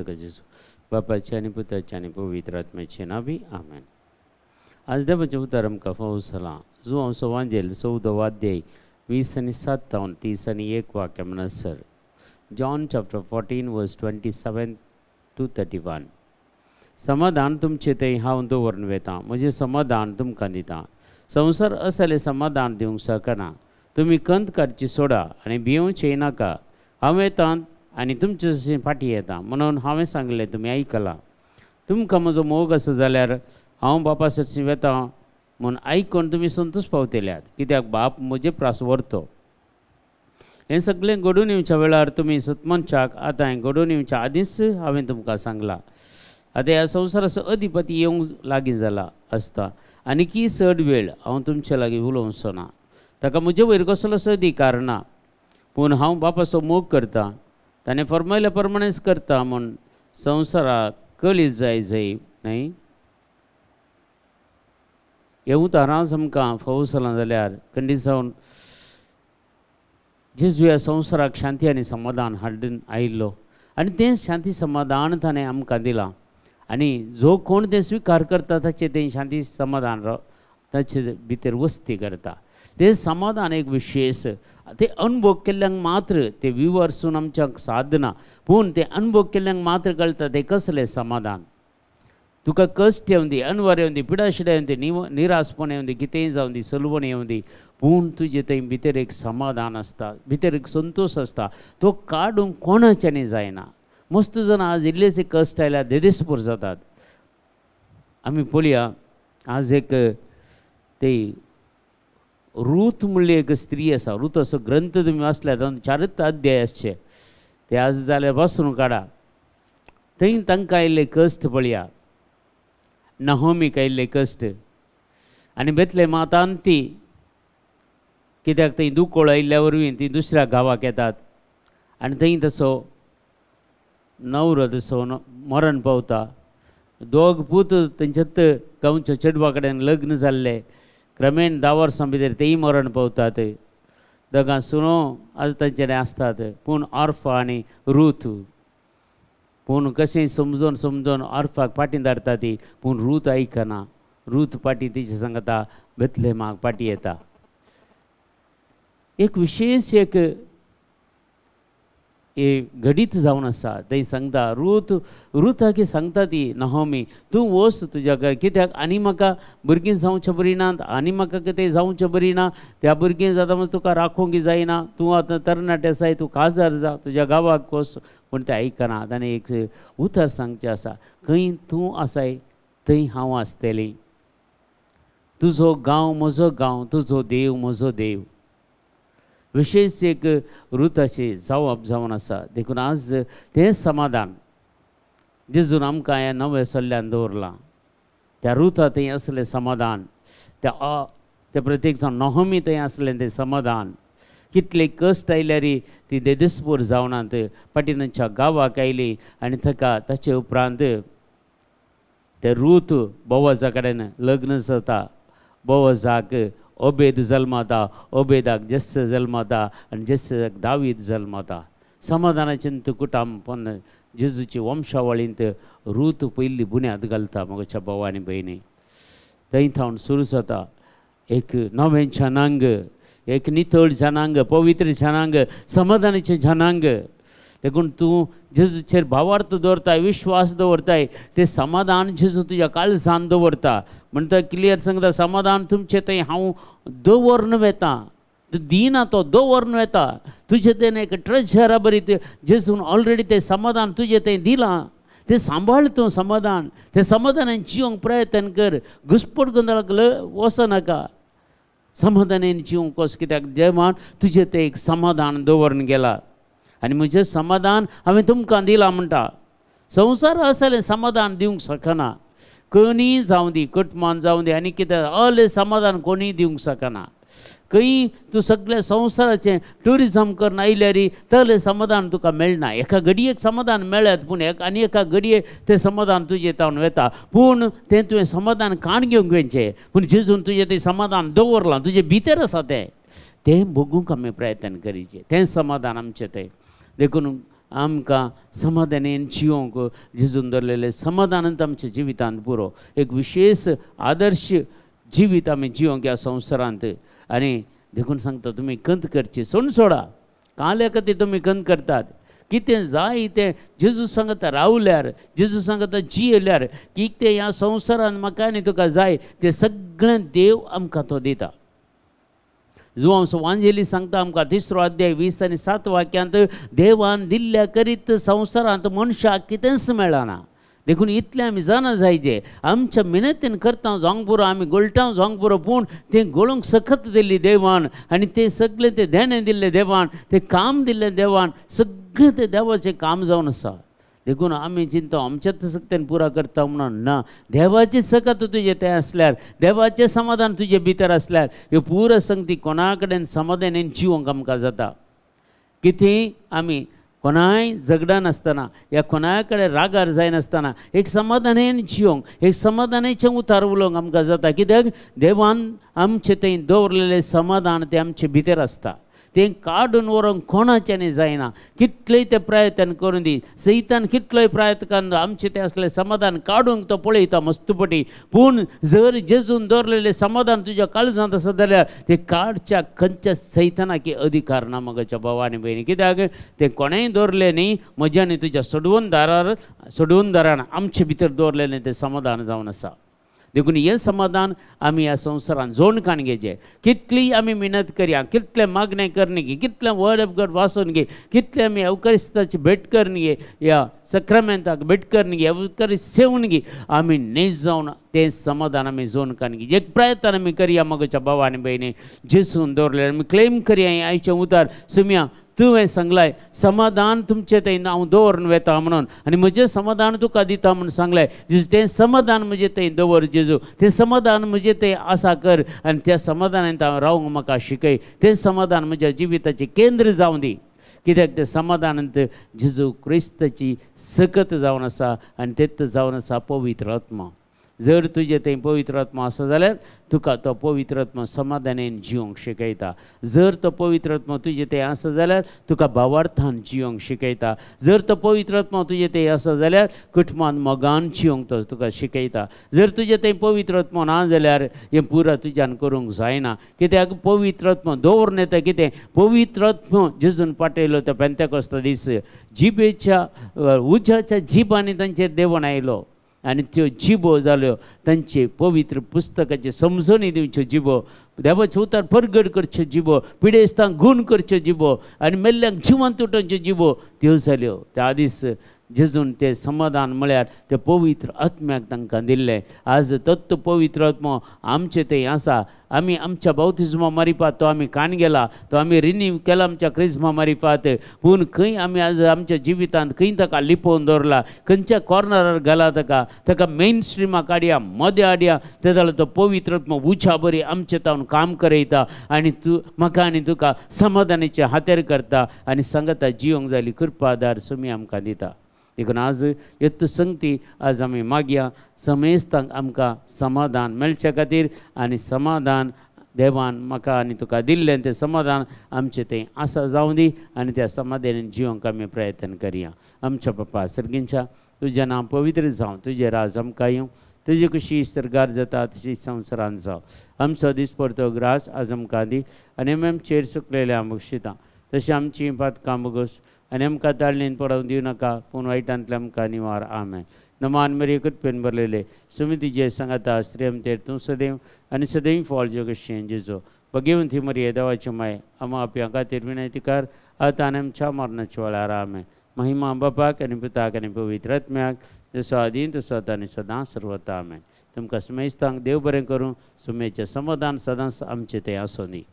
तुका जेजू. बापाचे आनी पुताचे आनी पवित्र आत्म्याचे नांवी आमेन. आज देवाचें उतर आमकां फावो जालां जुवांव सवांजेल 14 अध्याय 20 आनी 7 30 आनी 1 वाक्य म्हणसर. John chapter 14 verse 27 to 31. समाधान तुमचे थंय हांव दवरून वेतां, म्हजें समाधान तुमकां दितां. संवसार असलें समाधान दिवंक शकना. तुमी कंत काडची सोडा आनी भियोवचें नाका. हांव येतां आनी तुमचे फाटीं येता म्हणून हांवें सांगलें तुमी आयकलां. तुमकां म्हजो मोग आसा जाल्यार हांव बापा सरशीं वेता म्हूण आयकून तुमी संतोश पावतल्यात, कित्याक बाप म्हजे प्रास व्हरतो. हें सगळें घडून येवच्या वेळार तुमी सतमनशाक आतां घडून येवच्या आदींच हांवें तुमकां सांगलां. आतां ह्या संवसाराचो अधिपती येवंक लागीं जाला आसता आनीकी चड वेळ हांव तुमचे लागीं उलोवचो ना. ताका म्हजे वयर कसलोच अधिकार ना, पूण हांव बापाचो मोग करतां, ताणें फर्मायल्या प्रमाणेच करता म्हूण संवसाराक कळीत जाय जाय न्हय. हें उतरांच आमकां फावो जालां जाल्यार खंडीत जावन जेजू ह्या संवसाराक शांती आनी समाधान हाडून आयिल्लो आनी तें शांती समाधान ताणें आमकां दिलां. आनी जो कोण तें स्विकार करता ताचें तें शांती समाधान ताचे भितर वस्ती करता. तें समाधान एक विशेश तें अनुभव केल्ल्यांक मात्र तें विवर्सून आमच्या साधना, पूण तें अनुभव केल्ल्यांक मात्र कळटा तें कसलें समाधान. तुका कश्ट येवं दी, अनवर येवं दी, पिडाशिडा येवं दी, निराशपण येवं दी, कितेंय जावं दी, सलवण येवं दी, पूण तुजे थंय भितर एक समाधान आसता, भितर एक संतोश आसता. तो काडूंक कोणाच्यानी जायना. मस्त जाणां आज इल्लेशे कश्ट आयल्यार देदेसपूर जातात. आमी पळया आज एक ते रूथ म्हणली एक स्त्री आसा. रूथ असो ग्रंथ तुमी वाचल्यार तातूंत 4 अध्याय आसचे, ते आज जाल्यार वाचून काडा. थंय तांकां आयिल्ले कश्ट पळया, नहोमीक आयिल्ले कश्ट आनी बेतले मातान ती कित्याक थंय दुकोळ आयिल्ल्या वरवीं ती दुसऱ्या गांवाक येतात आनी थंय तसो नवरो तसो मरण पावता. दोग पूत तेंच्यात गांवच्या चेडवा कडेन लग्न जाल्ले, क्रमेण 10 वर्सां भितर तेय मरण पावतात. दोगां सुनो आज तांचे आसतात, पूण ऑर्फा आनी रूथ पूण कशें समजून समजून ऑर्फाक फाटीं धाडटा ती, पूण रूथ आयकना. रूथ फाटीं तिचे सांगता बेतलेमाक फाटीं येता. एक विशेश एक घडीत जावन आसा. थंय सांगता रूथ, रुथाक सांगता ती नहोमी, तूं वच तुज्या घर, कित्याक आनी म्हाका भुरगीं जावचें बरीं नात, आनी म्हाका कितें जावचें बरीं ना, त्या भुरगीं जाता म्हणजे तुका राखूंक जायना, तूं आतां तरणाटे आसाय, तूं काजार जा, तुज्या गांवाक वच. पूण तें आयकना. ताणें एक उतर सांगचें आसा, खंय तूं आसाय थंय हांव आसतलें, तुजो गांव म्हजो गांव, तुजो देव म्हजो देव. विशेश एक रुताची जावप जावन आसा. देखून आज तें समाधान जेजून आमकां ह्या नव्या सल्ल्यान दवरलां. त्या रुता थंय आसलें समाधान, त्या त्या प्रत्येक जावन नहोमी थंय आसलें तें समाधान. कितले कश्ट आयल्यार ती देदेसपूर जावनात, फाटीं तांच्या गांवाक आयली आनी ताका ताचे उपरांत ते रूथ बोवाजा कडेन लग्न जाता. बोवाजाक ओबेद जल्माता, ओबेदाक जेस्से जल्माता आनी जेस्सेक दावीद जल्माता. समाधानाचें कुटांब जेजूची वंशावळींत रूथ पयली बुन्याद घालता. म्हज्या भाव आनी भयणी, थंय थावन सुरू जाता एक नवें जनांग, एक नितळ जनांग, पवित्र जनांग, समाधानाचें जनांग. देखून तूं जेजूचेर भावार्थ दवरताय, विश्वास दवरताय, तें समाधान जेजू तुज्या काळजान दवरता. म्हणटा क्लियर सांगता, समाधान तुमचें थंय हांव दवरून वेता, तूं दिना तो दवरून वेता. तुजें तें एक ट्रेजरा बरी जेजून ऑलरेडी तें समाधान तुजें थंय दिलां, तें सांबाळ तूं समाधान. तें समाधानान जिवंक प्रयत्न कर, घुसपट गोंदळाक वचनाका. समाधानान जिवंक वच, कित्याक देवान तुजें तें एक समाधान दवरून गेला आनी म्हजें समाधान हांवें तुमकां दिलां म्हणटा. संवसार असलें समाधान दिवंक शकना. कोणीय जावं दी, कुटुंबान जावं दी आनी कितें, असलें समाधान कोणीय दिवंक शकना. खंय तूं सगळ्या संवसाराचें ट्युरिजम करून आयल्यार तसलें समाधान तुका मेळना. एका घडयेक समाधान मेळत, पूण आनी एका घडयेक तें समाधान तुजें तावन वता. पूण तें तुवें समाधान काण घेवंक वचचें, पूण जेजून तुजें तें समाधान दवरलां, तुजें भितर आसा तें, तें भोगूंक आमी प्रयत्न करीचें, तें समाधान आमचें तें. देखून आमकां समाधानेन जिवंक जेजून दवरलेलें समाधानांत आमच्या जिवितांत पुरो एक विशेश आदर्श जिवीत आमी जिवंक ह्या संवसारांत. आनी देखून सांगता तुमी कंत करची सोण सोडा, काल्या खातीर तुमी कंत करतात, कितें जाय तें जेजू सांगता रावल्यार, जेजू सांगता जियेल्यार कितें ह्या संवसारान म्हाका आनी तुका जाय तें सगळें देव आमकां तो दिता. जुवांव वांजेली सांगता आमकां 3 अध्याय 20 आनी 7 वाक्यांत देवान दिल्ल्या करीत संवसारांत मनशाक कितेंच मेळना. देखून इतलें आमी जाणा जायचे आमच्या मिनतीन करता जावंक पुरो, आमी गोळटा जावंक पुरो, पूण तें गोळोंक सखत दिल्ली देवान आनी तें सगळें तें देणें दिल्लें देवान, तें काम दिल्लें देवान, सगळें तें देवाचें काम जावन आसा. देखून आमी चिंता आमच्याच सक्तेन पुरा करता म्हणून ना, देवाची सकत तुजें तें आसल्यार, देवाचें समाधान तुजे भितर आसल्यार ह्यो पुरा संगती कोणा कडेन समाधानेन जिवंक आमकां जाता. कितें आमी कोणाय झगडनासतना या कोणा कडेन रागार जायनासतना एक समाधानेन जिवंक, एक समाधानाचें उतार उलोवंक आमकां जाता. कित्याक देवान आमचें थंय दवरलेलें समाधान तें आमचे भितर आसता, तें काडून व्हरूंक कोणाच्यानी जायना. कितलेय ते प्रयत्न करून दी, सैतान कितलोय प्रयत्न करून आमचें तें आसलें समाधान काडूंक तो पळयता मस्तपटी, पूण जर जेजून दवरलेलें समाधान तुज्या काळजांत आसा जाल्यार तें काडच्या खंयच्या सैतानाक अधिकार ना म्हज्या भावा आनी भयणी. कित्याक तें कोणेंय दवरलें न्ही म्हज्या आनी तुज्या सोडवून दारान आमचे भितर दवरलेलें तें समाधान जावन आसा. देखून हें समाधान आमी ह्या संवसारान जोण काण घेवचें. कितली आमी मिनत करया, कितलें मागणें करन घे, कितलें वर्ड ऑफ गॉड वाचून घे, कितलें आमी अवकरिस्ताची भेट करन घे, ह्या सक्रामेंताक भेट करन घे, अवकरिस्त सेवन घे, आमी न्ही जावन तें समाधान आमी जोण काण घे. एक प्रयत्न आमी करया म्हज्या भावा आनी भयणी, जेजून दवरलें आमी क्लेम करया हें आयचें उतार. सुमया तुवें सांगलाय समाधान तुमचें थंय हांव दवरून वेता म्हणून आनी म्हजें समाधान तुका दिता म्हूण सांगलाय. जेजू तें समाधान म्हजें थंय दवर, जेजू तें समाधान म्हजें थंय आसा कर आनी त्या समाधानान हांव रावंक म्हाका शिकय. तें समाधान म्हज्या जिविताचें केंद्र जावं दी, कित्याक तें समाधानांत जेजू क्रिस्ताची सकत जावन आसा आनी तेच जावन आसा पवित्र आत्मा. जर तुजें थंय पवित्र आत्मा आसा जाल्यार तुका तो पवित्र आत्मा समाधानेन जिवंक शिकयता. जर तो पवित्र आत्मा तुजें थंय आसा जाल्यार तुका भावार्थान जिवंक शिकयता. जर तो पवित्र आत्मा तुजें थंय आसा जाल्यार कुटुंबान मोगान जिवंक तो तुका शिकयता. जर तुजें थंय पवित्र आत्मा ना जाल्यार हें पुरा तुज्यान करूंक जायना. कित्याक पवित्र आत्मा दवरून येता. कितें पवित्र आत्मा जेजून पाठयलो त्या पेंतेकोस्ता दीस जिबेच्या उज्याच्या जिबांनी तांचेर देवण आयलो आनी त्यो जिबो जाल्यो तांचे पवित्र पुस्तकाचे समजणी दिवच्यो जिबो, देवाचें उतार परगट करच्यो जिबो, पिडेस्तांक गूण करच्यो जिबो आनी मेल्ल्यांक जिवंत उठोवच्यो जिबो त्यो जाल्यो. त्या दीस जेजून तें समाधान म्हळ्यार तें पवित्र आत्म्याक तांकां दिल्लें. आज तत्व पवित्र आत्मो आमचें थंय आसा. आमी आमच्या बावतिज्मा मारिफात तो आमी कान गेला, तो आमी रिनीव केला आमच्या क्रिज्मा मारिफात, पूण खंय आमी आज आमच्या जिवितांत खंय ताका लिपोवन दवरला, खंयच्या कॉर्नरार घाला ताका, ताका मेन स्ट्रिमा काडया, मदें हाडया. ते जाल्यार तो पवित्र आत्मो उच्या बरी आमचे तावन काम करयता आनी तूं म्हाका आनी तुका समाधानाचे हातेर करता आनी सांगता जिवंक जाली कृपा आदार सुमी आमकां दिता. देखून आज येत्त संगती आज आमी मागया समेस्तांक आमकां समाधान मेळचे खातीर आनी समाधान देवान म्हाका आनी तुका दिल्लें तें समाधान आमचें तें आसा जावं दी आनी त्या समाधानान जिवंक आमी प्रयत्न करया. आमच्या बापा सर्गींच्या तुजें नांव पवित्र जावं, तुजें राज आमकां येवं, तुजी कशी सर्गार जाता तशी संवसारान जावं. आमचो दिसपडतो ग्रास आज आमकां दी आनी आमी आमचेर चुकलेल्या बक्षिता तशें आमची पातकां बगस आनी आमकां ताळणेन पडोवंक दिवं नाका, पूण वायटांतले आमकां निवार. आमेन. नमान मरिये कृपेन भरलेले सुमितीचे सांगाता स्त्रियमतेर तूं सदैव आनी सदैव फॉल जो कशें जेजो भगवंती मरिये देवाची माय आमा आपल्या खातीर विनंती कर आतां आनी आमच्या मरणाच्या वेळार. आमेन. महिमा बापाक आनी पुताक आनी पवित्र आत्म्याक, जसो आदीं तसो आतां आनी सदां सर्वता. आमेन. तुमकां सुमेस्तांक देव बरें करूं. सुमेचें समाधान सदांच आमचें तें आसूं दी.